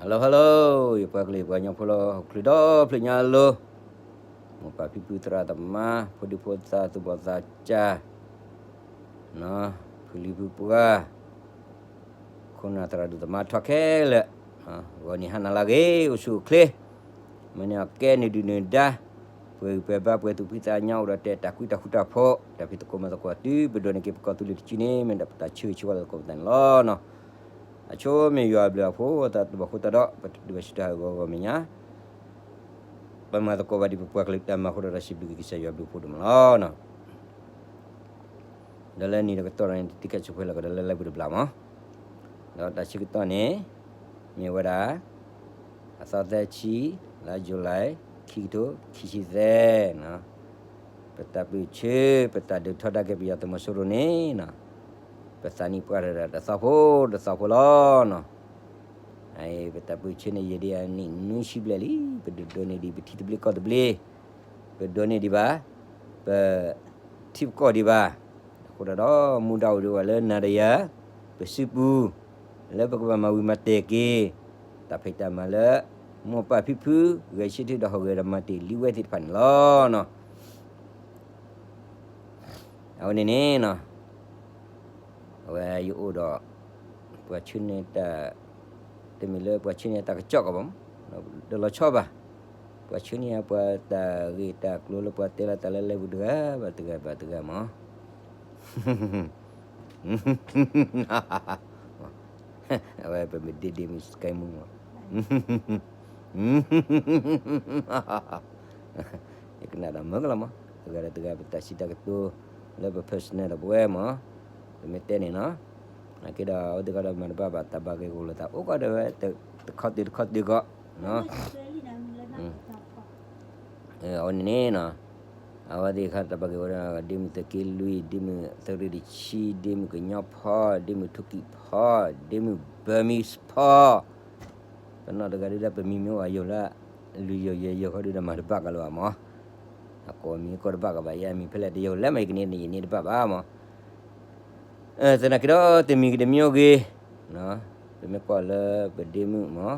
Hello hello, ယပှၤကလုာ်ယပှၤကညီဖိလၢဟီၣ်ခိၣ်ဒီဖျၢၣ်ညါအလိၤ, မိၢ်ပၢ်ဖံဖုသရၣ်သမါ ဖိဒံဖိသၣ်သူၣ်ဘီၣ်သးစၢ်, ဖုလံၤဖုပှၢ်, ခိၣ်နၢ်သရၣ်ဒိၣ်သမါထီၣ်ခဲလၢာ်, ဂီၤနံၤဟါနၤလၢအဂ့ၤ အိၣ်ဆူၣ်အိၣ်ချ့, မ့ၢ်န့ၢ်အီၤကဲန့ၢ်ဒုၣ်န့ၢ်ဒါ, ပှဲၤဂံၢ်ပှဲၤဘါ ပှဲၤသူၣ်ဖှံသးညီ အိၣ်ဒီးတဲတၢ်ကွံတၢ်ဃူတၢ်ဖိး တၢ်ဖံးသကိးမၤသကိးတုၤ ပဒိးန့ၢ်က့ၤပကီၢ်သူလ့ၤတစုန့ၣ် မ့ၢ်ဒၣ်ပတၢ်ဆၢဂ့ၤဆၢဝါလၢသကိးပသးန့ၣ်လီၤ. အဆိမ့ၢ်ယွၤအဘျုးအဖှိၣ် တၢ်တဘၣ်ဃိသတးဒီး ပတဒုးဘၣ်ဆူတၢ်ဟးဂီၤဂီၤမဲာ်ညါ, ပမၤသကိးဘၣ်ဒံးပပှၤကလုာ်တၢ်မၤအဃိဒီး တၢ်စံးဘျုးက့ၤကစၢ်ယွၤအဘျုးအဖှိၣ်ဒိၣ်မးလီၤ. ဒီးလၢနံၤတကတီၢ်န့ၣ် တံၤခါဆူၣ်ဖဲလၢကဒီးလၢလၢပူၤတဘျီမး, ဒီးတၢ်ဆၢကတီၢ်န့ၣ် မ့ၢ်ဝဲဒၣ် အသီသၢဆံ လါ July ခံကထိခံဆံသၢ, ပတၢ်ပၢၢ်ဆၢ ပတၢ်ဒုးထီဒါက့ၤပယီၤသုးမီၤစိရိၤန့ၣ်, ပသးနံၣ်ပှၢ်တၢ်ဒီးတသီဖိတသီဖိလီၤ. ပတၢ်ပၢၢ်ဆၢန့ၣ် ယံာ်ဒံးအနံၣ်နွံဆံဘျဲၣ်လံ, ပဒိးန့ၢ်ဒံးပထံသဘျ့ကီၢ်သဘျ့, ပဒိးန့ၢ်ဒံးဘၣ် ပထံပကီၢ်ဒံးဘၣ်. အဃိဒီး မူဒါအိၣ်ဒံးဝဲလၢနၤဒီးယၤ ပစုပူၤ လၢပကဘၣ်မၤဝံၤမၤတဲာ်က့ၤ တၢ်ဖံးတၢ်မၤလၢ မိၢ်ပၢ်ဖံဖု ဂဲၤဆၢထၢၣ်ဒီးဟီၣ်ဂဲၤဒီးမၤတ့ၢ်လံဝဲသ့ၣ်တဖၣ်န့ၣ်လီၤ. အဝဲန့ၣ်န့ၣ် အဝဲယအိၣ်ဒီး ပှၤဆှၢန့ၢ်တၢ်, တမ့ၢ်လၢပှၤဆှၢန့ၢ်တၢ်ကစီၣ်ကီးဘၣ်မး, ဒီးလီၤဆီဘၣ်, ပှၤဆှၢန့ၢ်ပှၤတၢ်ဂ့ၢ်တၢ်ကျိၤလၢပှၤတဲလီၤတၢ်လၢလၢပူၤတဂၤဘၣ်တဂၤဘၣ်တဂၤမး အဝဲပမ့ၢ်ဒ့ဒ့မုၣ်စကဲမူမး, ယကနၣ်ဒီးမုာ်ကလီၤမး, တဂၤဒီးတဂၤပတၢ်စံးတၢ်ကတိၤ လၢပ personal ဒီးပဝဲမး, ပမ့ၢ်တဲန့ၣ်နီၤ, နာ်က့ဒီး အဝဲသ့ၣ်ခီဒီးမၤတဘၣ်ဘၣ် တၢ်ဘၣ်ဂ့ၢ်ဂီၢ်လိာ်သးအိၣ်ကီးဒီးဝဲ တခီတုၤတခီတုၤကီး, အဝဲန့ၣ်န့ၣ်နီၤ, အဝဲသ့ၣ်ခါတၢ်ဘၣ်ဂ့ၢ်ဝဲဒၣ် ဒ့မုၣ်သုးက့လွံၢ်, ဒ့မုၣ်သုးရ့ၣ်တဆံ, ဒ့မုၣ်ကညီဖီ, ဒ့မုၣ်ထူကံၣ်ဖီ, ဒ့မုၣ် Burmese ဖီ, ပနီၢ်တဂၤဒုဒီး ပမံၤမ့ၢ်အိၣ်အယိာ်လၢ လွံၢ်ယိာ်ယဲၢ်ယိာ်ခီဒုဒီးမၤတဘၣ်ကလီၤဘၣ်မး, အကိးမံၤကိးတဘၣ်ကဘၣ် ယမံၤဖဲလဲၣ်တယိာ်လဲၣ်မး ယကန့ၢ်န့ၣ်ယန့ၢ်တဘၣ်ဘၣ်မး, သနာ်က့ဒီး တမံၤကတမံၤအိၣ်ဂ့ၤ, ပမ့ၢ်ကွၢ်လၢပဒ့မုၣ်မး,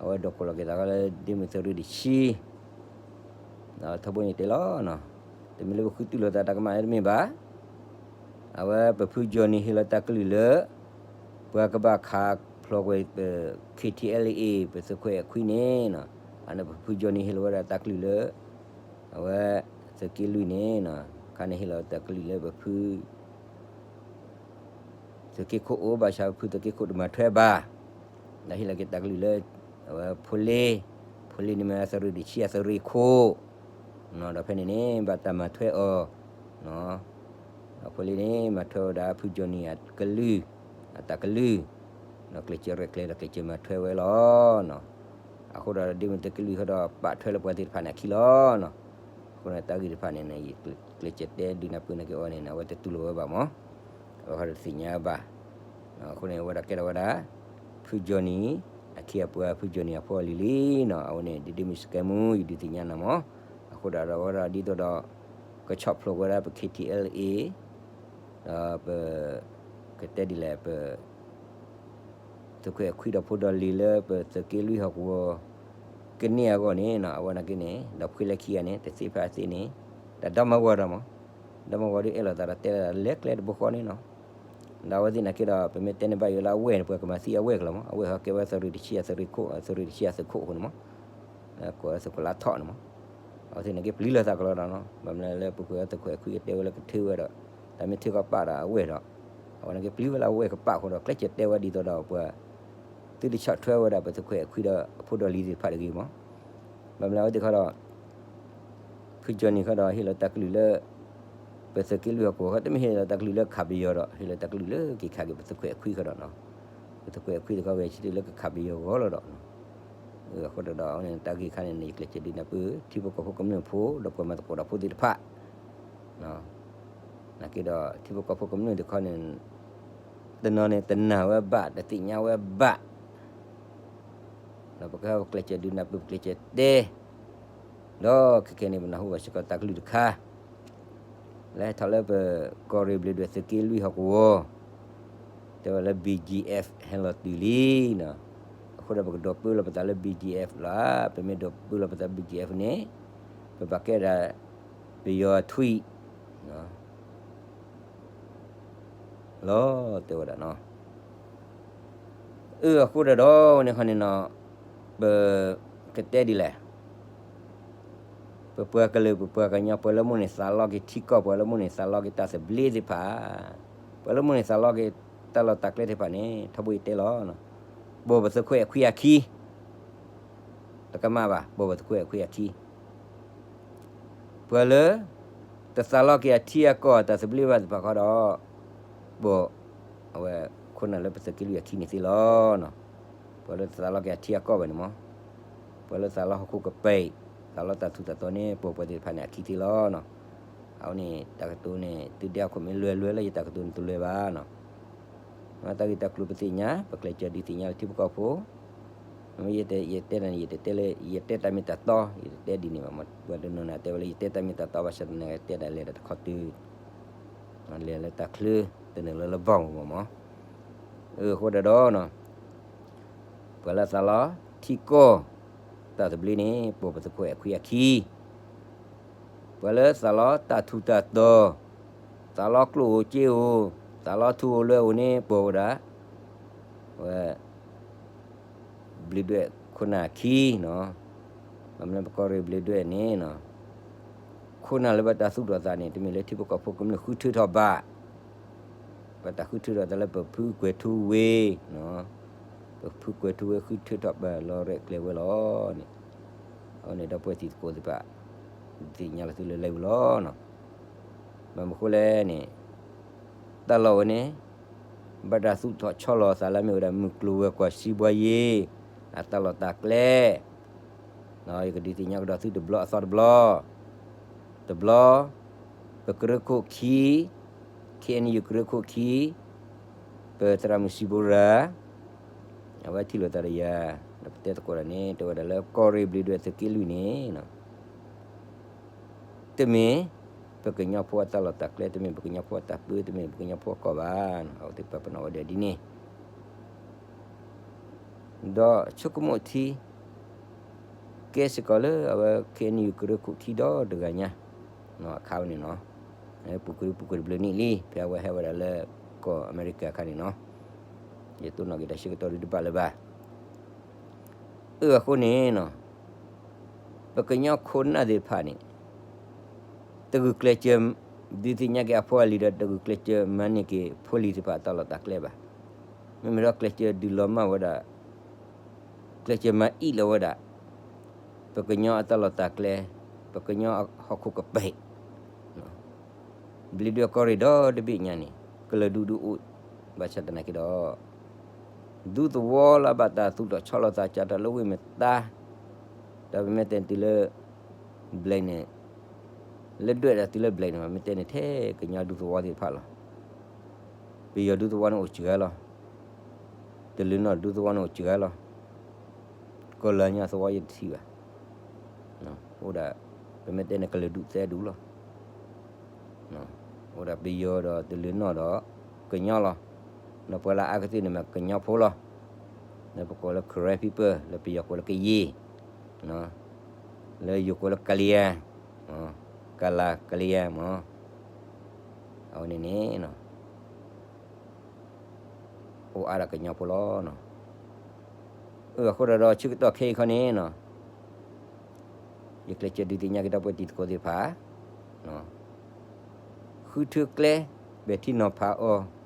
အဝဲဒိးကိးလီၤက့ၤသးလၢဒ့မုၣ်သုးရ့ၣ်တဆံ, ထီဘိန့ၣ်တဲလီၤ, တမ့ၢ်လၢပဃုတူၢ်လိာ်သးတၢ်ကမၣ်တမ့ၢ်ဘၣ်, အဝဲပဖုကၠီနံၤဟ့ၣ်လီၤတၢ်ကလုၢ်လၢ ပှၤကဘၣ်ခးဖျိးကွံာ်ပ K T L A ပသုးခွဲးအခွံန့ၣ်, အန့ၣ်ပဖုကၠီနံၤဟ့ၣ်လီၤဝဲဒၣ်တၢ်ကလုၢ်လၢ အဝဲသုးက့လွံၢ်န့ၣ်, ခါန့ၣ်ဟ့ၣ်လီၤတၢ်ကလုၢ်လၢပဖု သုးက့ခိၣ်အိၣ် ဘၣ်ဆၣ်ဖုသုးက့ခိၣ်တမၤထွဲဘၣ်, ဒီးဟ့ၣ်လီၤက့ၤတၢ်ကလုၢ်လၢ အဝဲဖိလ့, ဖိလ့န့ၣ်မ့ၢ်သုးရ့ၣ်တဆံအသုးရ့ၣ်ခိၣ်, ဒီးဖဲန့ၣ်န့ၣ် ဘၣ်တၢ်မၤထွဲအီၤ, ဒီးဖိလ့န့ၣ် မၤထွဲဝဲဒၣ်ဖုကၠီနံၤအကလုၢ်, အတၢ်ကလုၢ်, ဒီးကျဲးစၢးရဲၣ်ကျဲၤဒီးကျဲးစၢးမၤထွဲဝဲလီၤ. အဃိဒီးဒ့မုၣ်သုးက့လွံၢ်ဃီဒီးပာ်ထွဲလၢပှၤသ့ၣ်တဖၣ်န့ၣ်အခံလီၤ. အဃိန့ၣ်တၢ်ဂ့ၢ်တဖၣ်န့ၣ် ယကျဲးစၢးတဲဒုးနၢ်ပၢၢ်န့ၢ်က့ၤအီၤန့ၣ် အဝဲတတူၢ်လိာ်ဝဲဘၣ်မး, အဝဲဃီဒီးသ့ၣ်ညါဘၣ်, အဃိန့ၣ် အဝဲဒၣ်ကဲထီၣ်ဝဲဒၣ် ဖုကၠီနံၤ, အခံအပှၤဖုကၠီနံၤအဖိအလံၤလံနီၤ, အဝဲန့ၣ်ဒ့ဒ့မုၣ်စကဲမူ ယဒုးသ့ၣ်ညါနၤမး, အဃိဒီးအဝဲဒၣ်ဒ်သိးဒီး ကဆီၣ်ဖျိးဝဲဒၣ်ပ K T L A ဒီးပ ကတဲဒ်လဲၣ် ပ သုးခွဲးအခွံဒီးဖိဒီးလံၤလၢပသုးက့လွံၢ်ဟီၣ်ကဝီၤ ကန့ၢ်အဂီၢ်န့ၣ်နီၤ, အဝဲနာ်က့န့ၣ် ဒီးဖှ့လၢခံဂၤန့ၣ် တသ့ဖဲအသ့န့ၣ် တၢ်ဒီမါဝၤဒီးမး, ဒီမါဝၤဒုးအဲၣ်လိာ်သးဒီးတဲလၢကျဲတဘိဃီန့ၣ်နီၤ, ဒီးအဝဲသ့ၣ်နာ်က့ဒီး ပမ့ၢ်တဲန့ၢ်ဘၣ်ယိာ်လၢအဝဲၢ်န့ၣ် ပှၤကမၤသံအဝဲၢ်ကလီၤမး, အဝဲၢ်ဟီကဲဝဲသုးရ့ၣ်တဆံအသုးရ့ၣ်ခိၣ် သုးရ့ၣ်တဆံအသုးခိၣ်အဃိန့ၣ်မး, ကိးသုးခိၣ်လါထီၣ်န့ၣ်မး, အဝဲသ့ၣ်နာ်က့ပျံၤလိာ်သးကလီၤဒီးနီၤ, ဘၣ်မနုၤလၢပူၤကွံာ်အသုးခွဲးအခွံကတဲဝဲလၢကထၢဝဲဒီး တၢ်မ့ၢ်ထၢကီးပာ်ဒီးအဝဲၢ်ဒီး, အဝဲနာ်က့ပျံၤဝဲလၢအဝဲၢ်ကပာ်အဃိဒီး ကျဲးစၢးတဲဝဲဒ်သိးဒီးပှၤ သုတဆီၣ်ထွဲဝဲဒၣ်ပသုးခွဲးအခွံဒီးအဖိဒီးလံၤသ့ၣ်တဖၣ်တဂ့ၤမး, ဘၣ်မနုၤအဝဲသ့ၣ်ခီဒီး ဖုကၠီနံၤခီဒီး ဟ့ၣ်လီၤတၢ်ကလုၢ်လၢ ပသုးက့လွံၢ်ဟီၣ်ကဝီၤခီ တမ့ၢ်ဟ့ၣ်လီၤတၢ်ကလုၢ်လၢခးပယီၤဒီး ဟ့ၣ်လီၤတၢ်ကလုၢ်လၢက့ၤခးက့ၤပသုးခွဲးအခွံခီဒီးနီၤ, ပသုးခွဲးအခွံတခီဂဲၤဆၢထၢၣ်လၢကခးပယီၤဂီၢ်လီၤဒီး, အဃိဒီး တၢ်ဂ့ၢ်ခါန့ၣ် ယကျဲးစၢးဒုးနၢ်ပၢၢ် ထံဖိကီၢ်ဖိကမျၢၢ်ဖိ ဒီးပှၤမၤသကိးတၢ်ဖိသ့ၣ်တဖၣ် နာ်က့ဒီး ထံဖိကီၢ်ဖိကမျၢၢ်တခီန့ၣ် တနီၤန့ၣ် တနာ်ဝဲဘၣ် တသ့ၣ်ညါဝဲဘၣ်, ဒီးပကကျဲးစၢးဒုးနၢ်ပၢၢ် ပကျဲးစၢးတဲ, ဒီးခဲကနံၣ်န့ၣ် ပနၢ်ဟူဘၣ်စ့ၢ်ကီးတၢ်ကလုၢ်တခါ လၢဟဲထီၣ်လၢပကီၢ်ရ့ၣ်ဘျ့းဒွဲၣ်သုးက့လွံၢ်ဟီၣ်ကဝီၤ, တဲဝဲလၢ B G F ဟဲလီၤတုၤလံနီၤ, အဃိ အဃိဒီးပကဒိးပၢလီၤပသးလၢ B G F လီၤ. ပမ့ၢ်ဒိးပၢလီၤပသး B G F န့ၣ် ပဘၣ်ကဲဒၣ် ပယီၤထွံၣ် လီၤ တဲဝဲဒၣ်နီၤ. အၢ အဃိဒီးဒီးန့ၣ်ခီန့ၣ်နီၤ, ပကတဲဒ်လဲၣ်, ပပှၤကလုာ် ပပှၤကညီ ပှၤလၢမိၣ်န့ၢ်သးလီက့ၤထံကီၢ် ပှၤလၢမိၣ်န့ၢ်သးလီက့ၤတၢ်သဘျ့သ့ၣ်တဖၣ်, ပှၤလၢမိၣ်န့ၢ်သးလီက့ၤတၢ်လီၢ်တၢ်ကျဲသ့ၣ်တဖၣ်န့ၣ် ထီဘိယတဲလီၤ, ပိာ်ပသုးခွဲးအခွံအခံ, တကမၣ်ဘၣ် ပိာ်ပသုးခွဲးအခွံအခံ ပှၤလၢ တသးလီက့ၤအထံအကီၢ်အတၢ်သဘျ့ဘၣ်သ့ၣ်တဖၣ်ဃီဒီး, ပိာ် အဝဲ ခိၣ်နၢ်လၢပသုးက့လွံၢ်အခံန့ၣ်သ့လီၤ. ပှၤလၢတသးလီက့ၤအထံအကီၢ်ဘၣ်န့ၣ်မ့ၢ်, ပှၤလၢသးလီဟီၣ်ခိၣ်ကပၤ, သးလီတၢ်ထူးတၢ်တီၤန့ၣ် ပိာ်ပှၤသ့ၣ်တဖၣ်န့ၣ်အခံသ့လီၤ. အဝဲန့ၣ် တၢ်ကတိၤန့ၣ် သုဒဲအခိၣ်မ့ၢ်လွဲလွဲလၢယတၢ်ကတိၤန့ၣ်တလွဲဘၣ် တၢ်ဂ့ၢ်တၢ်ကျိၤပသ့ၣ်ညါ ပကျဲးစၢးဒုးသ့ၣ်ညါလၢထံဖိကီၢ်ဖိ, ယတဲ ယတဲတၢ်န့ၣ် ယတတဲလၢ ယတဲတၢ်မ့ၢ်တၢ်တီ, ယတတဲဒ်န့ၣ်ဘၣ်, ပှၤတနီၤနီၤတဲဝဲလၢ ယတဲတၢ်မ့ၢ်တၢ်တီဘၣ်ဆၣ်သနာ်က့ တဲဒၣ်လဲၤဒၣ်တခီတုၤ, လဲၤလၢတၢ်ချၢ, တနုာ်လၢလၢဘီၣ်မ့ၢ်မ့ၢ်, အဃိဒီးဒီး ပှၤလၢသးလီထံကီၢ် တၢ်သဘျ့န့ၣ် ပိာ်ပသုးခွဲးအခွံအခံ, ပှၤလၢသးလီတၢ်ထူးတၢ်တီၤ, သးလီကျိၣ်ဧိၤစ့ဧိၤ, သးလီထူဧိၤလွဲဧိၤန့ၣ် ပိာ်ဝဲဒၣ် ဝဲ ဘျ့းဒွဲၣ်ခိၣ်နၢ်အခံနီၤ, ဘၣ်မနုၤပကီၢ်ရ့ၣ်ဘျ့းဒွဲၣ်န့ၣ်နီၤ, ခိၣ်နၢ်လၢဘၣ်တၢ်သူၣ်ထီၣ်သးန့ၣ် တမ့ၢ်လၢထံဖိကီၢ်ဖိကမျၢၢ်ဃုထၢထီၣ်ဘၣ်, ဘၣ်တၢ်ဃုထၢထီၣ်သးလၢပဖုကွဲၤထူဝ့, ပဖုကွဲၤထူဝ့ဃုထၢထီၣ်ဘၣ်လီၤရဲၣ်ကျဲၤဝဲလီၤန့ၣ်, အဝဲန့ၣ်ဒီပုၢ်ဝဲၢ်တံၤသကိးသ့ၣ်တဖၣ် သ့ၣ်ညါလီၤသုလၢလၢဝံၤလီၤနီၤ, ဘၣ်မနုၤဃိလဲၣ်န့ၣ် တၢ်လီၢ်ဝဲန့ၣ် ဘၣ်တၢ်သူၣ်ထီၣ်ဆီလီၤအသးလၢအမ့ၢ်ဝဲဒၣ် မုၢ်ကျိၤဝဲၤကွာ်စံးဘှါယ့ အတၢ်လီၢ်တၢ်ကျဲ, ယကဒုးသ့ၣ်ညါကဒီးသုတဘျီအသီတဘျီ, တဘျီ ပကရၢခိၣ်ခံ, K N U ကရၢခိၣ်ခံ, ပသရၣ်မုၣ်စံးဘိရၤ အဝဲထံၣ်လိာ်သးဒီးယၤ, ဒီးပတဲသကိးတၢ်န့ၣ် တဲဝဲဒၣ်လၢကီၢ်ရ့ၣ်ဘျ့းဒွဲၣ်သုးက့လွံၢ်န့ၣ် တမ့ၢ်ပကညီဖိအတၢ်လီၢ်တၢ်ကျဲ, တမ့ၢ်ပကညီဖိအတၢ်ပၢ, တမ့ၢ်ပကညီဖိအကီၢ်ဘၣ်, အဝဲသ့ၣ်ပာ်ပနီၣ်ဝဲဒၣ်ဒ်န့ၣ်, ဒီးဆိကမိၣ်ထံ ကဲစ့ၢ်ကီးလၢအဝဲ K N U ကရၢခိၣ်ထံဒီတဂၤညါ, အခါဝဲန့ၣ်နီၤ, ပူၤကွံာ်ပူၤကွံာ်တဘျုးနံၣ်လံ ဖဲအဝဲဟဲဝဲဒၣ်လၢကီၢ်အမဲရကၤအခါန့ၣ်နီၤ, ယတိၢ်နီၣ်က့ၤတၢ်ဆၢကတီၢ်ဒုးတဘၣ်လၢၤဘၣ်. အၢ အဃိန့ၣ်နီၤ, ပကညီခိၣ်နၢ်သ့ၣ်တဖၣ်န့ၣ် တဂုာ်ကျဲးစၢး ဒုးသ့ၣ်ညါက့ၤအဖိအလံၤဒီး တဂုာ်ကျဲးစၢးမၤန့ၢ်က့ၤဖိလံၤသ့ၣ်တဖၣ်အတၢ်လီၢ်တၢ်ကျဲဘၣ်. မ့မ့ၢ်ဒီးကျဲးစၢးဒုးလီၤမၢ်ဝဲဒၣ်, ကျဲးစၢးမၤအံၣ်လီၤဝဲဒၣ် ပကညီအတၢ်လီၢ်တၢ်ကျဲ, ပကညီဟီၣ်ခိၣ်ကပဲၢ် ဘျ့းဒွဲၣ်ကီၢ်ရ့ၣ်ဒီတဘ့ၣ်ညါန့ၣ် ကလုာ်ဒူၣ်ဒုးအိၣ်, ဘၣ်ဆၣ်သနာ်က့ဒီး ဒူသဝီလၢအဘၣ်တၢ်သူၣ်ထီၣ်ဆီလီၤသးစးထီၣ်လၢဝ့ၢ်မတါ, ဒီးပမ့ၢ်တဲတုၤလၢ ဘျဲးန့ၣ်, လၢဒွဲၣ်ဒီးတုၤလၢဘျဲးန့ၣ် မ့ၢ်တဲန့ၣ်ထဲကညီဒူသဝီသ့ၣ်တဖၣ်လီၤ. ပယီၤဒူသဝီန့ၣ်အိၣ်စှၤလီၤ. တလုာ်နီၣ်ဒူသဝီန့ၣ်အိၣ်စှၤလီၤ. ကီၢ်လၢညါသဝီယတထံၣ်ဘၣ်. အိၣ်ဒၣ်, ပမ့ၢ်တဲန့ၣ်ကလုာ်ဒူၣ်သၢဒူၣ်လီၤ. အိၣ်ဒၣ်ပယီၤဒီးတလုာ်နီၣ်ဒီးကညီလီၤ. ဒီးပှၤလၢအါကသ့ၣ်န့ၣ်မ့ၢ်ကညီဖိလီၤ. လၢပကိးလၢ Karen people, လၢပယီၤကိးလၢကယ့ၢ်, လၢယိၤကိးလၢကလံၤယါ, ကလၤကလံၤယါမ့ၢ်, အဝဲန့ၣ်န့ၣ် အိၣ်အါဒၣ်ကညီဖိလီၤ. အဃိဒီးဒီးဆၢကတီၢ်ခဲအံၤခီန့ၣ်နီၤ, ယကျဲးစၢးဒုးသ့ၣ်ညါက့ၤဒီပုၢ်ဝဲၢ်တံၤသကိးသ့ၣ်တဖၣ်, ဃုထၢကျဲ, ပဲာ်ထံနီၤဖးအီၤ,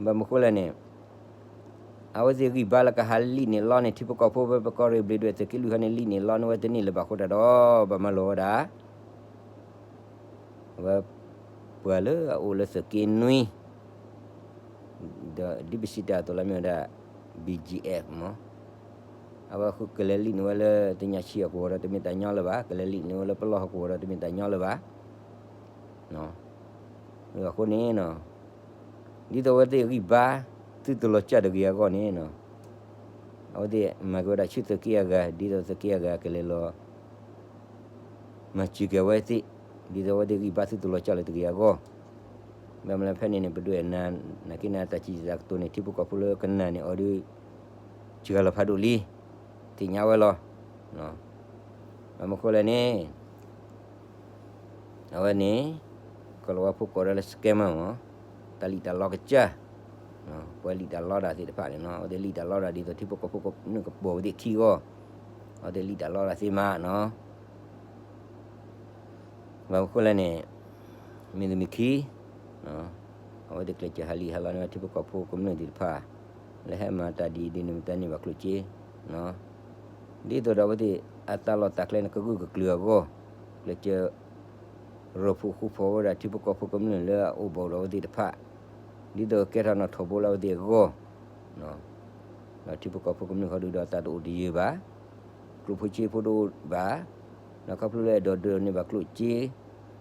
ဘၣ်မနုၤဃိလဲၣ်န့ၣ်, အဝဲသ့ၣ်ဂံၢ်ဘါလၢကဟးလံၣ်န့ၢ်လီန့ၢ်ထံဖိကီၢ်ဖိဖဲပကီၢ်ရ့ၣ်ဘျ့းဒွဲၣ်သုးက့လွံၢ်ခီန့ၣ် လံၣ်န့ၢ်လီန့ၢ်ဝဲတန့ၢ်လၢၤဘၣ်အဃိတၢ်ဒီး ဘၣ်မၤလိာ်ဝဲဒၣ် အဝဲ ပှၤလၢအအိၣ်လၢသုးက့နွံ ဒီးဒ်ပစံးတၢ်အသိးလၢမ့ၢ်ဝဲဒၣ် B G F မ့ၢ်, အဝဲဃုကလဲၤလံၣ်န့ၢ်ဝဲလၢတညၣ်ဆံးအကဝီၤဒီးတမ့ၢ်တၢ်ညီလၢၤဘၣ်, ကလဲၤလံၣ်န့ၢ်ဝဲလၢပလီၢ်ဟီၣ်ကဝီၤဒီးတမ့ၢ်တၢ်ညီလၢၤဘၣ်. အဃိန့ၣ်, ဒ်သိးအဝဲသ့ၣ်ဂံၢ်ဘါ သုတလီၤစၢ်တဂ့ၤအဂီၢ်န့ၣ်, အဝဲသ့ၣ်မၤက့ၤဝဲဒၣ်ဆူသုးက့အဂၤ ဒ်သိးသုးက့အဂၤကလဲၤလီၤ မၤစၢၤက့ၤအဝဲသ့ၣ်, ဒ်သိးအဝဲသ့ၣ်ဂံၢ်ဘါသုတလီၤစၢ်လၢၤတဂ့ၤအဂီၢ်, ဘၣ်မနုၤလဲၣ်ဖဲန့ၣ်န့ၣ် ပဒွဲၣ်နၤ နာ်က့နၤတၢ်စံးတၢ်ကတိၤန့ၣ် ထံဖိကီၢ်ဖိလၢကနၣ်န့ၢ်အီၤဒီး စှၤလီၤဖးဒိၣ်လံ, သ့ၣ်ညါဝဲလီၤ. ဘၣ်မနုၤဃိလဲၣ်န့ၣ် အဝဲန့ၣ် ကီၤလၤဝါဖိကိးဒၣ်လၢ scammer မ့ၢ် တၢ်လံၣ်တၢ်လီကစၢ်, ပှၤလံၣ်တၢ်လီတၢ်သ့ၣ်တဖၣ်န့ၣ်နီၤ, အဝဲသ့ၣ်လံၣ်တၢ်လီတၢ်ဒ်သိးထံဖိကီၢ်ဖိကမျၢၢ်ကပိာ်ဝဲသ့ၣ်ခံဂီၢ်, အဝဲသ့ၣ်လံၣ်တၢ်လီတၢ်သ့မးနီၤ. ဘၣ်မနုၤဃိလဲၣ်န့ၣ် မ့ၢ်သူၣ်မ့ၢ်ခံ အဝဲသ့ၣ်ကျဲးစၢးဟးလံၣ်ဟးလီန့ၢ်ဝဲထံဖိကီၢ်ဖိကမျၢၢ်သ့ၣ်တဖၣ် လၢဟဲမၤတၢ်ဒ်အံၤဒ်န့ၣ်မတၤန့ၣ်ဘၣ်ကျိၣ်စ့, ဒ်သိးဒီးအဝဲသ့ၣ်အတၢ်လီၢ်တၢ်ကျဲန့ၣ် ကဂၢၢ်ကကျၢၤအဂီၢ်, ကျဲးစၢး ရိၣ်ဖှိၣ်ဃူဖိးဝဲဒၣ်ထံဖိကီၢ်ဖိကမျၢၢ်လၢအအိၣ်ဘူးဒီးအဝဲသ့ၣ်တဖၣ်, ဒ်သိးကဲထီၣ်နီၣ်ထိးဘိလၢအဝဲသ့ၣ်အဂီၢ်, ဒီးထံဖိကီၢ်ဖိကမျၢၢ်ဃီဒုဒီးတၢ်တအိၣ်တယၢၤဘၣ်, ကျိၣ်ဖိစ့ဖိတအိၣ်ဘၣ်, ဒီးခီဖျိလၢအဲၣ်ဒိးဒိးန့ၢ်ဘၣ်ကျိၣ်စ့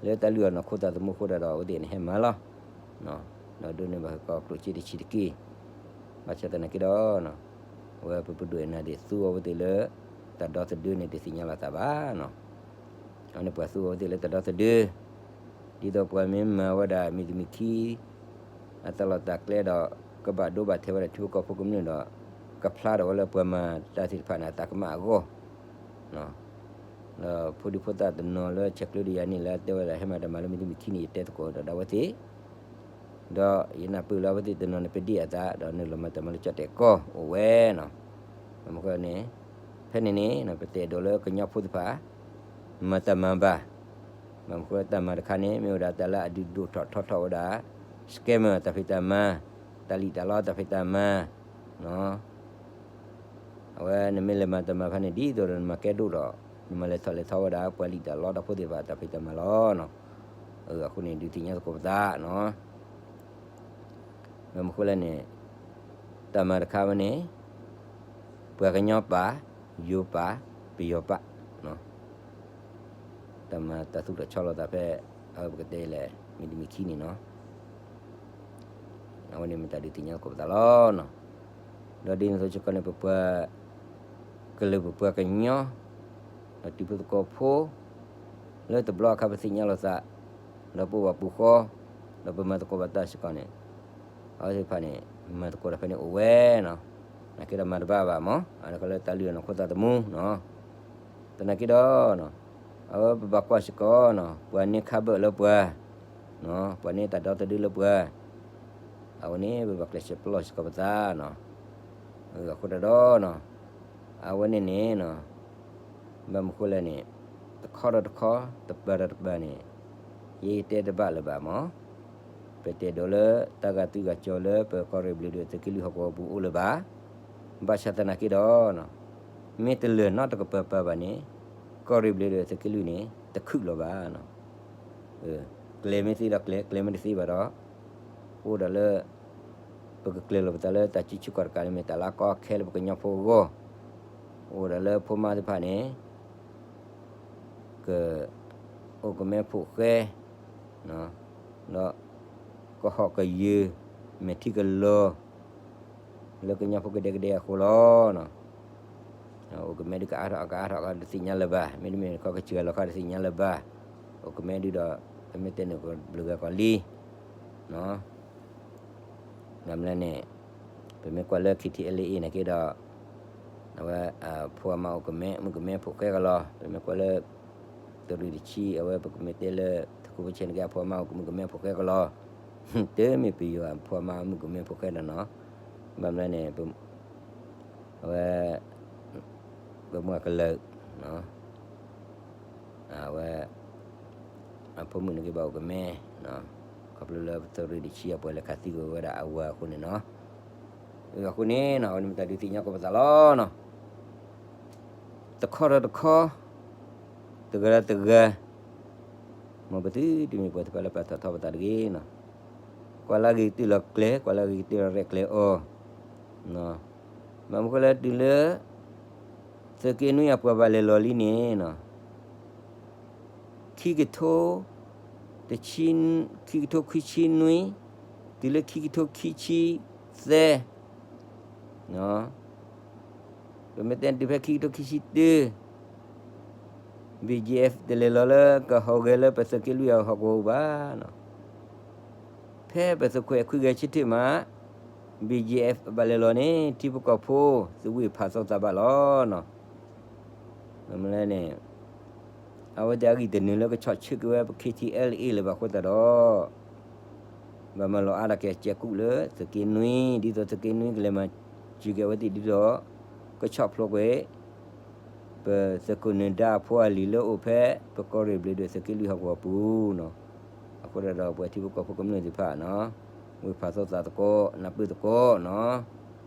လၢတၢ်လုၢ်အီၣ်နီၢ်ခိသးသမူအဃိဒၣ်ဒီး အဝဲသ့ၣ်န့ၣ်ဟဲမၤလီၤ, ဒီးဒိးန့ၢ်ဘၣ်ဃုာ်ကီးကျိၣ်စ့တဆံးတက့ၢ်. ဘၣ်ဆၣ်သနာ်က့ဒီး အဝဲပပဒိၣ်အဲၣ်နၤသ့ၣ်သူအဝဲသ့ၣ်လၢ တၢ်ဒီသဒၢန့ၣ် တသ့ၣ်ညါလီၤသးဘၣ်နီၤ. အဝဲန့ၣ်ပှၤသူအဝဲသ့ၣ်လၢတၢ်ဒီသဒၢ, ဒ်သိးပှၤမ့ၢ်မၤဝဲဒၣ်မ့ၢ်သူၣ်မ့ၢ်ခံ အတၢ်လီၢ်တၢ်ကျဲဒီး ကဘၣ်ဒိဘၣ်ထံးဝဲဒၣ်ထံဖိကီၢ်ဖိကမျၢၢ်ဒီး ကဖျါထီၣ်ဝဲလၢပှၤမၤတၢ်သ့ၣ်တဖၣ်န့ၣ် အတၢ်ကမၣ်အဂီၢ်, ဒီးဖိဒံဖိသၣ်တနီၤလၢဆဲးကျၢဒီးယၤန့ၣ် လၢအတဲဝဲဒၣ်ဟဲမၤတၢ်မၤလၢမ့ၢ်သူၣ်မ့ၢ်ခံန့ၣ် ယတဲသကိးဒီးဒၣ်ဝဲသ့ၣ် ဒီးယနၢ်ပၢၢ်လၢအဝဲသ့ၣ်တနီၤန့ၣ် ပဒ့ၣ်အသး ဒီးနုာ်လီၤမၤတၢ်မၤလၢကၠီၣ်တဲာ်ကီၢ်အိၣ်ဝဲနီၤ. ဘၣ်မနုၤဃိန့ၣ် ဖဲန့ၣ်န့ၣ် ပတအဲၣ်ဒိးလၢကညီဖိသ့ၣ်တဖၣ် မၤတၢ်မၤဘၣ်. ဘၣ်မနုၤဃိလၢတၢ်မၤတခါန့ၣ် မ့ၢ်ဝဲဒၣ်တၢ်လၢအဒုးဒိၣ်ထီၣ်ထီထီၣ်ဝဲဒၣ် scammer တၢ်ဖံးတၢ်မၤ, တၢ်လံၣ်တၢ်လီတၢ်ဖံးတၢ်မၤ အဝဲနမ့ၢ်လဲၤမၤတၢ်မၤဖဲန့ၣ် ဒ်သိးဒီးနမၤကဲဒိၣ်ဒီး နမၤလဲၤထီၣ်လဲၤထီဝဲဒၣ် ပှၤလံၣ်တၢ်လီတၢ်ဖိသ့ၣ်တဖၣ် တၢ်ဖံးတၢ်မၤလီၤနီၤ. အဃိန့ၣ် ဒုးသ့ၣ်ညါသကိးပသးနီၤ. ဘၣ်မနုၤဃိလဲၣ်န့ၣ် တၢ်မၤတခါဝဲန့ၣ် ပှၤကညီပာ်, ယိၤပာ်, ပယီၤပာ် တၢ်မၤတၢ်သူၣ်ထီၣ်ဆီလီၤသးဖဲ အဝဲပကတဲလဲၣ် မ့ၢ်သူၣ်မ့ၢ်ခံန့ၣ်နီၤ. အဝဲန့ၣ်မ့ၢ်တၢ်ဒုးသ့ၣ်ညါသကိးပသးလီၤနီၤ. ဒီးဒ်န့ၣ်အသိးစ့ၢ်ကီးန့ၣ် ပပှၤကလုာ်ပပှၤကညီ ဒီးထံဖိကီၢ်ဖိ လၢတဘျီအခါပသ့ၣ်ညါလိာ်သး ဒီးပအိၣ်ဘၣ်ပူၤဃီ ဒီးပမၤသကိးဘၣ်တၢ်စ့ၢ်ကီးန့ၣ် အဝဲသ့ၣ်တဖၣ်န့ၣ် မၤသကိးတၢ်ဖဲန့ၣ်အိၣ်ဝဲနီၤ. သနာ်က့ဒီးမၤတဘၣ်ဘၣ်မး အဝဲလၢတၢ်လုၢ်အီၣ်နီၢ်ခိသးသမူနီၤ. သနာ်က့ဒီး အဝဲပဘၣ်ကွၢ်စ့ၢ်ကီးနီၤ ပှၤန့ၢ်ခါဘၢၣ်လၢပှၤ, ပှၤန့ၢ်တၢ်ဒီသဒၢလၢပှၤ, အဝဲန့ၣ် ပဘၣ်ကျဲးစၢးပလီၢ်စ့ၢ်ကီးပသးနီၤ. အဃိသတးဒီး အဝဲန့ၣ်န့ၣ် ဘၣ်မနုၤဃိလဲၣ်န့ၣ် တခီဒီးတခီ တပၤဒီးတပၤန့ၣ် ယဲယတဲတဘၣ်လၢၤဘၣ်မး, ပတအဲၣ်ဒိးလၢတၢ်ဂာ်သွံၣ်ဂာ်စီၤလၢပကီၢ်ရ့ၣ်ဘျ့းဒိၣ်သုးက့လွံၢ်ဟီၣ်ကဝီၤပူၤအိၣ်လၢၤဘၣ်. ဘၣ်ဆၣ်သနာ်က့ဒီး မ့ၢ်တလၢာ်နီတကပၤပၤဘၣ်န့ၣ် ကီၢ်ရ့ၣ်ဘျ့းဒိၣ်သုးက့လွံၢ်န့ၣ် တခုၣ်လီၤဘၣ်နီၤ. ကျဲမ့ၢ်သ့ဒီးကျဲ, ကျဲမ့ၢ်တသ့ဘၣ်ဒီး အိၣ်ဒၣ်လၢ ပကကျဲၤလီၤပသးလၢတၢ်စုဆူၣ်ကီၢ်တကးန့ၣ် မ့ၢ်တၢ်လၢအကီအခဲလၢပကညီဖိအဂီၢ်, အိၣ်ဒၣ်လၢဖိမါသ့ၣ်တဖၣ်န့ၣ် က အိၣ်ကမဲဖိၣ်ဃဲ ဒီး ကဟီၣ်ကယၢၤ မဲာ်ထံကလီၤ လၢကညီဖိကဒဲကဒဲအဃိလီၤ. အိၣ်ကမဲဒုးကအါထီၣ်ကအါထီၣ်တသ့ၣ်ညါလၢၤဘၣ်, မ့တမ့ၢ်ခီကစၢ်လီၤခါတသ့ၣ်ညါလၢၤဘၣ်. အိၣ်ကမဲဒုးဒီး ပမ့ၢ်တဲန့ၣ်ကဘျုးဂၤကီၢ်လံ ဘၣ်မနုၤလဲၣ်န့ၣ် ပမ့ၢ်ကွၢ်လၢ KTLA နာ်က့ဒီး အဝဲ ဖိအမါအိၣ်ကမဲ မုၣ်ကမဲဖိၣ်ဃဲကလီၤ. ပမ့ၢ်ကွၢ်လၢ သုးရ့ၣ်တဆံ အဝဲပကမ့ၢ်တဲလၢ သုးခိၣ်ဖိဆဲးနာ်က့ အဖိအမါအိၣ်ကမုၣ်ကမဲဖိၣ်ဃဲကလီၤ. တမ့ၢ်ပယီၤအဖိအမါအိၣ်မုၣ်ကမဲဖိၣ်ဃဲဒီးနီၤ. ဘၣ်မနုၤလဲၣ်န့ၣ် အဝဲ ပမုၢ်ကလၢာ် အဝဲ အဖိမုၣ်နာ်က့ဘၣ်အိၣ်ကမဲ ခီဖျိလၢပသုးရ့ၣ်တဆံအပှၤလဲၤခးသံကွံာ်ဝဲဒၣ်အဝၤအဃိန့ၣ်နီၤ. အဃိန့ၣ်နီၤ အဝဲန့ၣ်မ့ၢ်တၢ်ဒုးသ့ၣ်ညါကီးပသးလီၤနီၤ. တခီဒီးတခီ တဂၤဒီးတဂၤ မ်ပသုတမ့ၢ်ပှၤသ့ၣ်တဖၣ်လၢပာ်ထီၣ်ထီပသးတဂ့ၤနီၤ. ကွၢ်လၢအဂ့ၤကတၢၢ်လီၤကျဲ, ကွၢ်လၢအဂ့ၤကတၢၢ်လီၤရဲၣ်ကျဲၤအီၤ ဘၣ်မနုၤဃိလဲၣ် တုၤလၢ သုးက့နွံအပှၤဘၣ်လဲၤလီၤလံန့ၣ်နီၤ, ခံကထိ တဆံ, ခံကထိခွံဆံနွံ တုၤလၢခံကထိခံဆံသၢ ပမ့ၢ်တဲတုၤဖဲခံကထိခံဆံတၢ BGF တလဲၤလီၤလၢကဟီၣ်ဂဲၤလၢပသုးက့လွံၢ်အဟီၣ်ကဝီၤဘၣ်နီၤ. ဖဲပသုးခွဲးခွံဂဲၤဆၢထၢၣ်မး ဘံၣ်ကၠံၣ်အဲၣ် ဘၣ်လဲၤလီၤန့ၣ် ထံဖိကီၢ်ဖိ သုးဝ့ၢ်ဖးသီသးဘၣ်လီၤနီၤ. မ့ၢ်လဲၣ်န့ၣ် အဝဲသ့ၣ်အဂံၢ်တနုာ်လၢကဆီၣ်ဆၢက့ၤဝဲ ပ ခ့ထံအဲလ်အ့ လၢၤဘၣ်အဃိသတးဒီး ဘၣ်မၤလိာ်အါထီၣ်က့ၤစဲးကူၣ်လၢသုးက့နွံ ဒ်သိးသုးက့နွံကလဲၤမၤစၢၤက့ၤအဝဲသ့ၣ်ဒ်သိး ကဆီၣ်ဖျိးကွံာ် ပသုးခိၣ်နၢၤဒါအဖိအလံၤလၢအိၣ်ဖဲ ပကီၢ်ရ့ၣ်ဘျ့းဒွဲၣ်သုးက့လွံၢ်ဟီၣ်ကဝီၤပူၤနီၤ. အဃိသတးဒီးပှၤထံဖိကီၢ်ဖိကမျၢၢ်သ့ၣ်တဖၣ်နီၤ ဝ့ၢ်ဖးသီသးသကိး နၢ်ပၢၢ်သကိးနီၤ န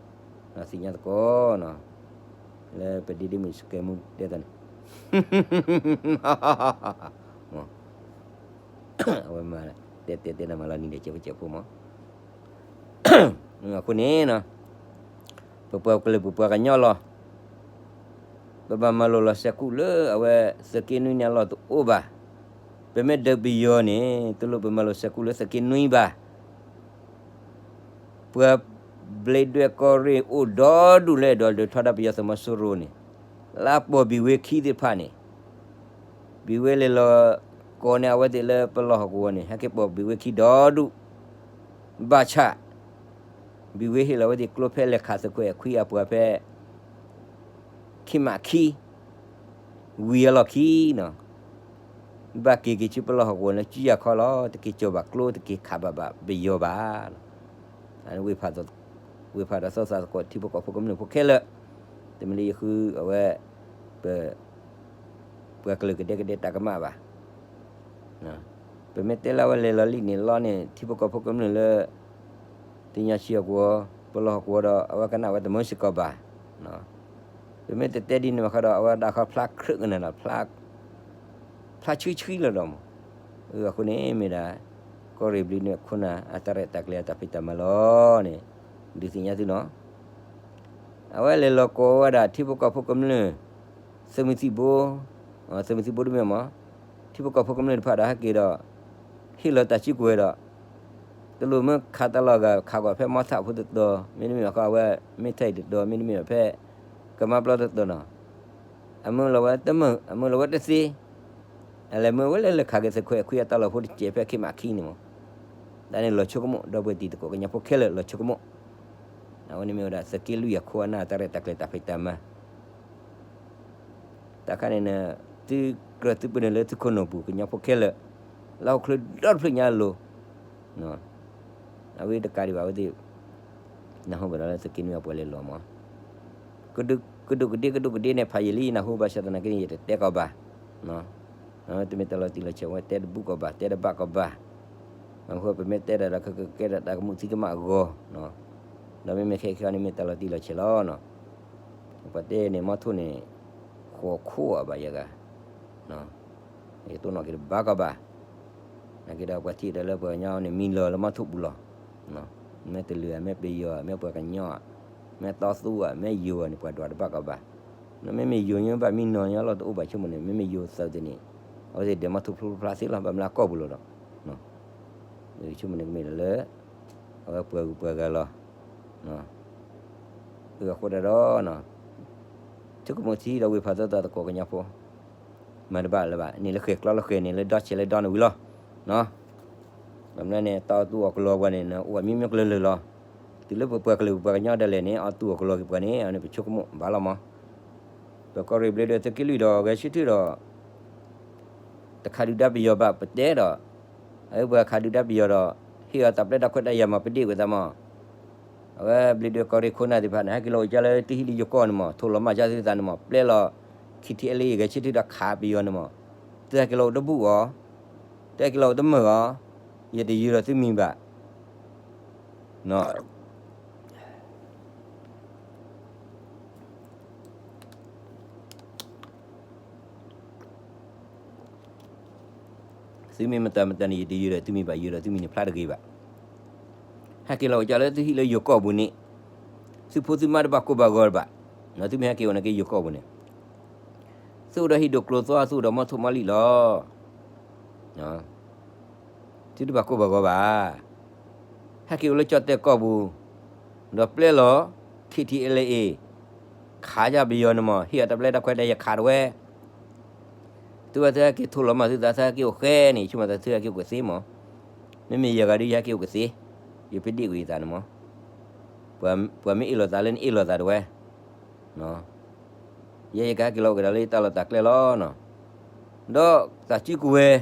သ့ၣ်ညါသကိးနီၤ လၢပဒ့ဒ့မုၣ်စကဲမူတဲတၢ်န့ၣ် အဝဲမၤ တဲတဲတဲနၤမၤလီၤနံၤဒီးစဲးဖိစဲးဖိမး အဃိန့ၣ်နီၤ ပပှၤကလုာ်ပပှၤကညီလီၤ ပဘၣ်မၤလိာ်လီၤစဲးကူၣ်လၢအဝဲသုးက့နွံန့ၣ်အလီၢ်တအိၣ်ဘၣ်. ပမ့ၢ်ဒုးပယီၤန့ၣ် တလိၣ်ပမၤလိာ်စဲးကူၣ်လၢသုးက့နွံဘၣ်. ပှၤဘျ့းဒွဲၣ်ကီၢ်ရ့ၣ်အိၣ်ဒီဒူၣ်လၢအဲၣ်ဒိးဒုးထီဒါပယီၤသုးမီၤစိရိၤန့ၣ် လၢအပိာ်ဘံၣ်ဝ့ခံသ့ၣ်တဖၣ်န့ၣ် ဘံၣ်ဝ့လဲၤလီၤကိးန့ၢ်အဝဲသ့ၣ်လၢပလီၢ်ဟီၣ်ကဝီၤန့ၣ် ဟဲက့ၤပိာ်ဘံၣ်ဝ့ခံဒီဒူၣ် ဘၣ်ဆၣ် ဘံၣ်ဝ့ဟ့ၣ်လီၤအဝဲသ့ၣ်ကျိဖဲလဲၣ်ခးသုးခွဲးခွံအပှၤဖဲ ခံမးခံ ဝံၤအလီၢ်ခံနီၤ ဘၣ်က့ၤက့ၤဆူပလီၢ်ဟီၣ်ကဝီၤလၢကၠံယၤခီလီၤ တက့ၤကၠီၤဘၣ်ကျိ တက့ၤခးဘၣ်ဘၣ်ပယီၤဘၣ်လီၤ. ဝ့ၢ်ဖးဒီးသီသးသကိး ထံဖိကီၢ်ဖိကမျၢၢ်ဖိခဲလၢာ် တမ့ၢ်လၢယဃုအဝဲ ပ ပှၤကလုာ်ကဒဲကဒဲတၢ်ကမၣ်ဘၣ်. ပမ့ၢ်တဲလၢအဝဲလဲၤလီၤလံန့ၣ်လီၤန့ၣ် ထံဖိကီၢ်ဖိကမျၢၢ်လၢ သ့ၣ်ညါဆံးဟီၣ်ကဝီၤ ပလီၢ်ဟီၣ်ကဝီၤဒီး အဝဲကနၣ်ဝဲတမုာ်စ့ၢ်ကီးဘၣ်. ပမ့ၢ်တတဲဒ်န့ၣ်ဘၣ်ဃီဒီး အဝဲဒၣ်ခီဖျါခရၢၣ်ကနၣ်ဒီး ဖျါဆှံဆှံလီၤဒီးမး. အဃိန့ၣ်မ့ၢ်ဒၣ် ကီၢ်ရ့ၣ်ဘျ့းဒွဲၣ်ခိၣ်နၢ် အတၢ်ရဲၣ်တၢ်ကျဲၤအတၢ်ဖံးတၢ်မၤလီၤန့ၣ် ဒုးသ့ၣ်ညါသုနီၤ အဝဲလဲၤလီၤကိးဝဲဒၣ်ထံဖိကီၢ်ဖိကမျၢၢ် သုးမုၢ်သံၣ်ဘိ, သုးမုၢ်သံၣ်ဘိတမ့ၢ်မး, ထံဖိကီၢ်ဖိကမျၢၢ်တဖၣ်ဒီးဟဲက့ၤဒီး ဟ့ၣ်လီၤတၢ်စုကဝဲၤဒီး တလိၣ်မ့ၢ်ခးတၢ်လီၤဂာ်ခးကွၢ်ဖဲမီထးဖိတတီၤ, မ့တမ့ၢ်ဘၣ်ဃီအဝဲ မ့ၢ်ထဲအံၤတတီၤ, မ့တမ့ၢ်ဘၣ်ဖဲ ကမါပျီတတီၤနီၤ, အမၢလီၤဝဲတမုာ်, အမၢလီၤဝဲတသ့, အလဲၤမၢဝဲလၢလဲၤခးက့ၤသုးခွဲးခွံအတၢ်လီၢ်ဖိတစဲးဖဲခံမးခံန့ၣ်မး, တၢ်န့ၣ်လီၤဆိကမိၣ် ဒီပုၢ်ဝဲၢ်တံၤသကိးကညီဖိခဲလၢာ်လီၤဆိကမိၣ်, အဝဲန့ၣ်မ့ၢ်ဝဲဒၣ်သုးက့လွံၢ်အခိၣ်အနၢ်တၢ်ရဲၣ်တၢ်ကျဲၤတၢ်ဖံးတၢ်မၤ တၢ်ခါန့ၣ် သုကြၢးသုပၢၢ်န့ၣ်လၢသုခိၣ်နူာ်ပူၤကညီဖိခဲလၢာ်, လၢဟီၣ်ခိၣ်ချၢဒီတဖျၢၣ်ညါအလိၤ, အဝဲတကးဒံးဘၣ်အဝဲသ့ၣ် နၢ်ဟူဘၣ်ဒီးလၢသုးက့နွံအပှၤလဲၤလီၤမး, ကဒူးကဒ့ကဒူးကဒ့န့ၣ် ဖးယံာ်လံ နၢ်ဟူဘၣ်ဆၣ်သနာ်က့န့ၣ် ယတတဲကီးဘၣ် တမ့ၢ်တၢ်လီၤတံၢ်လီၤဆဲးဝဲတဲတဘူၣ်ကီးဘၣ် တဲတဘၣ်ကီးဘၣ်, အဃိပမ့ၢ်တဲဒၣ်ဒီးကကဲဒၣ်တၢ်ကမူၣ်သံကမၣ်အဂီၢ်, ဒီးမ့မ့ၢ်ခဲခဲအံၤန့ၣ်မ့ၢ်တၢ်လီၤတံၢ်လီၤဆဲးလီၤ, ပှၤတဲန့ၣ်မီထိၣ်န့ၣ် ဃိးခိၣ်အဘၣ်ယဲဂၤ ယတိၢ်နီၣ်က့ၤတဘၣ်ကီးဘၣ်, နာ်က့ဒီးပှၤထံၣ်ဒီးလၢပှၤကညီန့ၣ် မံလီၤလၢမီထိၣ်ပူၤလီၤ, မ့ၢ်တလုာ်ဧါ မ့ၢ်ပယီၤဧါ မ့ၢ်ပှၤကညီဧါ, မ့ၢ်တီသူဧါ မ့ၢ်ယိၤဧါန့ၣ် ပှၤဒွးတဘၣ်ကီးဘၣ်, မ့မ့ၢ်ယိၤညီဘၣ်မံနီၤညီလီၤတအိၣ်ဘၣ်ဆိကမိၣ်န့ၣ် မ့မ့ၢ်ယိၤသုးသ့ၣ်န့ၣ် အဝဲသ့ၣ်ဒဲးမီထိၣ်ဖျိဖျါသ့လီၤ ဘၣ်မနုၤအကီၢ်ပူၤလီၤဒီး ဆိကမိၣ်န့ၣ်ကမ့ၢ်လၢ အဝဲပှၤဂုၤပှၤဂၤလီၤ, အဃိဒၣ်ဒီး ဆိကမိၣ်ထံဒီးဝ့ၢ်ဖးသီသးသကိးကညီဖိ မၤတဘၣ်လၢၤဘၣ်န့ၣ် လၢဃဲၤကျီလၢဃဲၤန့ၣ် လၢဒီဆဲးလၢဒီန့ၣ်ဝံၤလီၤ, ဘၣ်မနုၤန့ၣ် တၢ်အီၣ်သူၣ်အီၣ်ကလီပှၤန့ၣ် အိၣ်အမျိုးမျိုးကလုာ်လၢာ်လီၤ, တုၤလၢပပှၤကလုာ်ပပှၤကညီဒၣ်လဲာ်န့ၣ် အီၣ်သူၣ်အီၣ်ကလီက့ၤပှၤန့ၣ် အန့ၣ်ပဆိကမိၣ်ဘၣ်လီၤမး, ပကီၢ်ရ့ၣ်ဘျ့းဒွဲၣ်သုးက့လွံၢ်ဒီးဂဲၤဆၢထၢၣ်ဒီး တခးဒုၣ်ဒါပယီၤဘၣ်ပတဲဒီး, အဝဲပှၤခးဒုၣ်ဒါပယီၤဒီး ဟ့ၣ်အီၤတၢ်ပျဲတၢ်ခွဲးတၢ်ယာ်မၤပဒ့ၣ်ဝဲသးမး, အဝဲဘျ့းဒွဲၣ်ကီၢ်ရ့ၣ်ခိၣ်နၢ်သ့ၣ်တဖၣ်န့ၣ် ဟဲက့ၤလီၤအိၣ်ကၢလၢသုဟံၣ်လၢယိၤကီၢ်န့ၣ်မး ထိၣ်လီၤမၤကၢသုသးန့ၣ်မး ပျဲလီၤ ခံထံအဲလ့ဂဲၤဆၢထၢၣ်ဒီးခးပယီၤန့ၣ်မး, သုဟဲက့ၤလီၤအိၣ်တဘူၣ်အီၤ, သုဟဲက့ၤလီၤအိၣ်တမုာ်အီၤ, ယတယုၢ်ဒီးသုမံၤဘၣ် သုမ့ၢ်မတၤမတၤန့ၣ် ယတယုၢ်ဒီးသုမံၤဘၣ် ယုၢ်ဒီးသုမံၤန့ၣ်ဖျါတဂ့ၤဘၣ်, ဟဲက့ၤလီၤအိၣ်ကၢလၢသုဟံၣ်လၢယိၤကီၢ်ပူၤန့ၣ်, သုဖိသုမါတဘၣ်ကိၢ်ဘၣ်ဂီၤဘၣ်, သုမ့ၢ်ဟဲက့ၤအိၣ်န့ၣ်က့ၤယိၤကီၢ်ပူၤန့ၣ်, သုအိၣ်ဒီးဟံၣ်ဒိၣ်ကျိၤသွါ သုအိၣ်ဒီးမီထိၣ်မီလံၣ်လီၤ သုတဘၣ်ကိၢ်ဘၣ်ဂီၤဘၣ်, ဟဲက့ၤအိၣ်လၢကၠီၣ်တဲၣ်ကီၢ်ပူၤ, ဒီးပျဲလီၤ ခံထံအဲလ့အ့, ခးယၢ်ပယီၤန့ၣ်မး ဟ့ၣ်အီၤတၢ်ပျဲတၢ်ခွဲးတၢ်ယာ်ခးတဝဲ, သုဝဲသုဟဲက့ၤထိၣ်လီၤမၤသုသး သုဟဲက့ၤအိၣ်ဃဲန့ၣ် ဆိကမိၣ်သးသုဟဲက့ၤအိၣ်ကသ့မး, မ့မ့ၢ်ယဲဂၤဒုးယဟဲက့ၤအိၣ်ကသ့, ယပဒ့ၣ်ကွံာ်ယသးန့ၣ်မး, ပှၤမ့ၢ်အ့ၣ်လိာ်သးလၢနအ့ၣ်လိာ်သးတဝဲ, ယဲယကဟဲက့ၤလီၤအိၣ်ကဒီးလၢယတၢ်လီၢ်တၢ်ကျဲလီၤနီၤ. ဒီးသးစုကဝဲၤ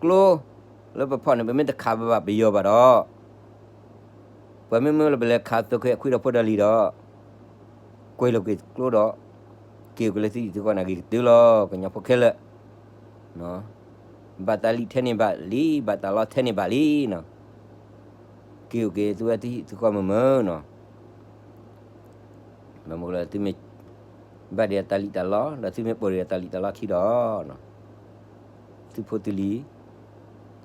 ကျိ လၢပဖီၣ်န့ၣ် ပမ့ၢ်တခးဘၣ်ပယီၤဘၣ်ဒီး ပှၤမ့ၢ်မ့ၢ်လၢပလဲၤခးသုးခိၣ်အဲၣ်ခွံဒီးဖိဒီးလံၤဒီး ကွဲးလီၤက့ၤကျိဒီး က့ၤအိၣ်က့ၤလၢသုဟံၣ်သုဃီန့ၣ်ဂ့ၤကတၢၢ်လီၤ ကညီဖိခဲလၢာ်, ဘၣ်တၢ်လံၣ်ထဲန့ၣ်ဘၣ်လံ ဘၣ်တၢ်လီထဲန့ၣ်ဘၣ်လံနီၤ, က့ၤအိၣ်က့ၤသုဝဲသုဟံၣ်သုဃီမုာ်မုာ်နီၤ. ဘၣ်မနုၤလဲၣ် သုမ့ၢ်ဘၣ်ဒံးတၢ်လံၣ်တၢ်လီ ဒီးသုမ့ၢ်ပိာ်ဒံးတၢ်လံၣ်တၢ်လီခံဒီး သုဖိသုလံၤ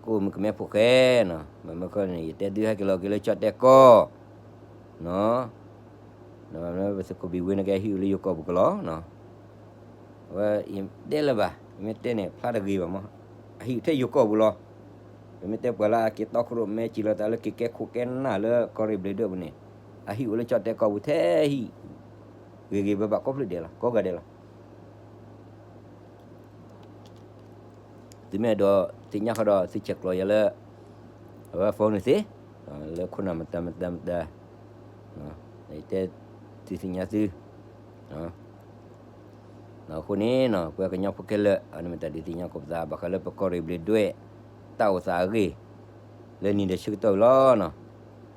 ကအိၣ်မုာ်ကမဲဖိဃဲနီၤ. ဘၣ်မနုၤဃိန့ၣ် ယတဲသုဟဲက့ၤလီၤက့ၤလၢကၠီၣ်တဲၣ်ကီၢ်နီၤ, ဒီးပသုးခိၣ်ဘံၣ်ဝ့န့ၣ်ကဟဲဟံၣ်အိၣ်လၢယိၤကီၢ်ပူၤကလီနီၤ. အဝဲတဲလၢၤဘၣ် မ့ၢ်တဲန့ၣ် ဖျါတဂ့ၤဘၣ်မး, အဟံၣ်အိၣ်ထဲယိၤကီၢ်ပူၤလီၤ. ပမ့ၢ်တဲပှၤလၢအက့ၤတီခိၣ်ရိၣ်မဲစံးလီၤသးလၢက့ၤကဲခိၣ်ကဲနၢ်လၢကီၢ်ရ့ၣ်ဘျ့းဒွဲၣ်ပူၤန့ၣ် အဟံၣ်အိၣ်လၢကၠီၣ်တဲၣ်ကီၢ်ပူၤထဲဟံၣ် ဂ့ၤဂ့ၤဘၣ်ဘၣ်ကိးဖျၢၣ်ဒဲးလီၤ ကိးဂၤဒဲးလီၤ. သုမ့ၢ်အဲၣ်ဒိးသ့ၣ်ညါဃီဒီးသုဆဲးကျိးယၤလၢ အဝဲ phone န့ၣ်သ့, လၢခိၣ်နၢ်မတၤမတၤမတၤ, ယတဲသုသ့ၣ်ညါသု အဃိန့ၣ်နီၤ ပှၤကညီဖိခဲလၢာ် အန့ၣ်မ့ၢ်တၢ်ဒုးသ့ၣ်ညါကိးပသး ဘၣ်ဃးလၢပကီၢ်ရ့ၣ်ဘျ့းဒွဲၣ် တၢ်အိၣ်သးအဂ့ၢ် လၢနံၤဒီးဆၢကတီၢ်အံၤလီၤနီၤ.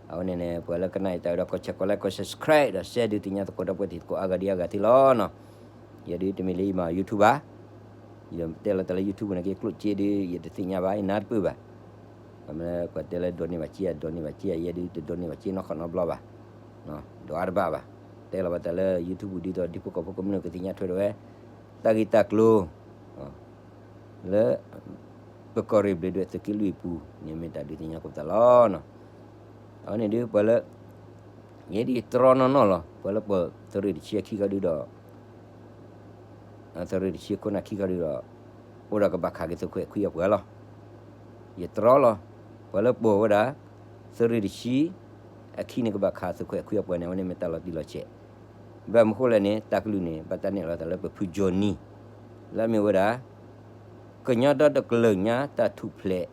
အဝဲန့ၣ်န့ၣ် ပှၤလၢကနၣ်ယတၢ်ဝဲဒီး ကီၢ်ဆဲး comment like ကီၢ် subscribe ဒီး share ဒုးသ့ၣ်ညါသကိးဒီပုၢ်ဝဲၢ်တံၤသကိးအါဂၤဒ်အါဂၤသ့လီၤနီၤ. ယဲဒုးတမ့ၢ်လၢယမၤ YouTube ဘၣ်, ယတဲလီၤတၢ်လၢ YouTube န့ၣ်က့ၤကျိၣ်စ့ဒုး ယတသ့ၣ်ညါဘၣ် ယနၢ်တပၢၢ်ဘၣ်. ပှၤတဲလၢဒိးန့ၢ်ဘၣ်စ့ ဒိးန့ၢ်ဘၣ်စ့ ယဲဒုးတဒိးန့ၢ်ဘၣ်စ့နီတခီနီတဘျီဘၣ်, ဒိးအါတဘၣ်ဘၣ်. တဲလီၤဘၣ်တၢ်လၢ YouTube ဒ်သိးဒ်ဖိကီၢ်ဖိကမျၢၢ်ကသ့ၣ်ညါထွဲဒီးဝဲ တၢ်ဂ့ၢ်တၢ်ကျိၤ လၢ ပကီၢ်ရ့ၣ်ဘျ့းဒွဲၣ်သုးက့လွံၢ်အပူၤန့ၣ် မ့ၢ်တၢ်ဒုးသ့ၣ်ညါကိးပသးလီၤ. အဝဲန့ၣ်ဒုးပှၤလၢ ယဲဒုးတြီနီၢ်နီၢ်လီၤ ပှၤလၢပိာ်သုးရ့ၣ်တဆံအခံခီဒုဒီး သုးရ့ၣ်တဆံခိၣ်နၢ်ခံခီဒုဒီး အိၣ်ဒီးကဘၣ်ခးက့ၤသုးခိၣ်အဲၣ်ခွံအပှၤလီၤ. ယတြီလီၤ ပှၤလၢပိာ်ဝဲဒၣ် သုးရ့ၣ်တဆံ အခံန့ၣ်ကဘၣ်ခးသုးခိၣ်အဲၣ်ခွံအပှၤန့ၣ် အဝဲန့ၣ်မ့ၢ်တၢ်လီၤတံၢ်လီၤဆဲး. ဘၣ်မနုၤဃိလဲၣ်န့ၣ် တၢ်ကလုၢ်န့ၣ် ဘၣ်တၢ်နဲၣ်လီၤသးလၢပဖုကၠီနံၤ လၢအမ့ၢ်ဝဲဒၣ် ကညီဒီတကလုာ်ညါတၢ်ထူၣ်ဖျဲး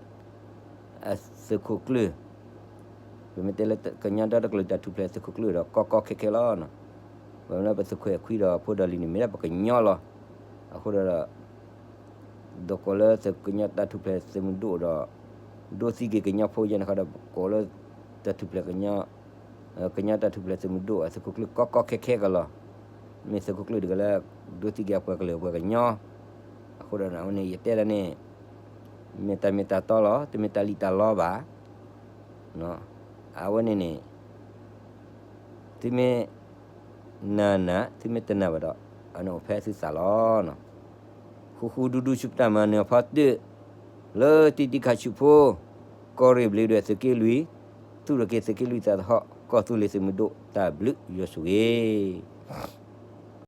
အသုးခိၣ်ကျၢၢ် ပမ့ၢ်တဲလၢ ကညီဒီတကလုာ်တၢ်ထူၣ်ဖျဲးသုးခိၣ်ကျၢၢ်ဒီး ကီကီခဲခဲလီၤ. ပမ့ၢ်လၢပသုးခိၣ်အဲၣ်ခွံဒီးဖိဒီးလံၤန့ၣ် မ့ၢ်ဒၣ်ပကညီလီၤ. အဃိဒီး ဒိးကိးလၢသုးကညီတၢ်ထူၣ်ဖျဲးသုးမုၢ်ဒိၣ်ဒီး ဒိးသံက့ၤကညီဖိယဲန့ၣ်ဃီဒီး ကိးလၢ တၢ်ထူၣ်ဖျဲးကညီ ကညီတၢ်ထူၣ်ဖျဲးသုးမုၢ်ဒိၣ်အသုးခိၣ်ကျၢၢ်ကီကီခဲခဲကလီၤ. မ့ၢ်သုးခိၣ်ကျၢၢ်တဂၤလၢ ဒိးသံက့ၤအပှၤကလုာ်ပှၤကညီ. အဃိဒီးအဝဲန့ၣ် ယတဲဒၣ်န့ၣ် မ့ၢ်တၢ်မ့ၢ်တၢ်တီလီၤ တမ့ၢ်တၢ်လံၣ်တၢ်လီဘၣ်. အဝဲန့ၣ်န့ၣ် သုမ့ၢ်နာ်နာ် သုမ့ၢ်တနာ်ဘၣ်ဒီး အန့ၣ်အိၣ်ဖဲသုသးလီၤ. ဃူဃူဒူဒူဆူပတၢ်မၤနၢၤအဖီတၢၣ် လၢတံၤတံၤခးဆူၣ်ဖိ ကီၢ်ရ့ၣ်ဘျ့းဒွဲၣ်သုးက့လွံၢ် သူၣ်ထီၣ်က့ၤသုးက့လွံၢ်သးသဟီၣ် ကီၢ်သူလ့ၤသုးမုၢ်ဒိၣ် တၢ်ဘျုးယွၤဆိၣ်ဂ့ၤ.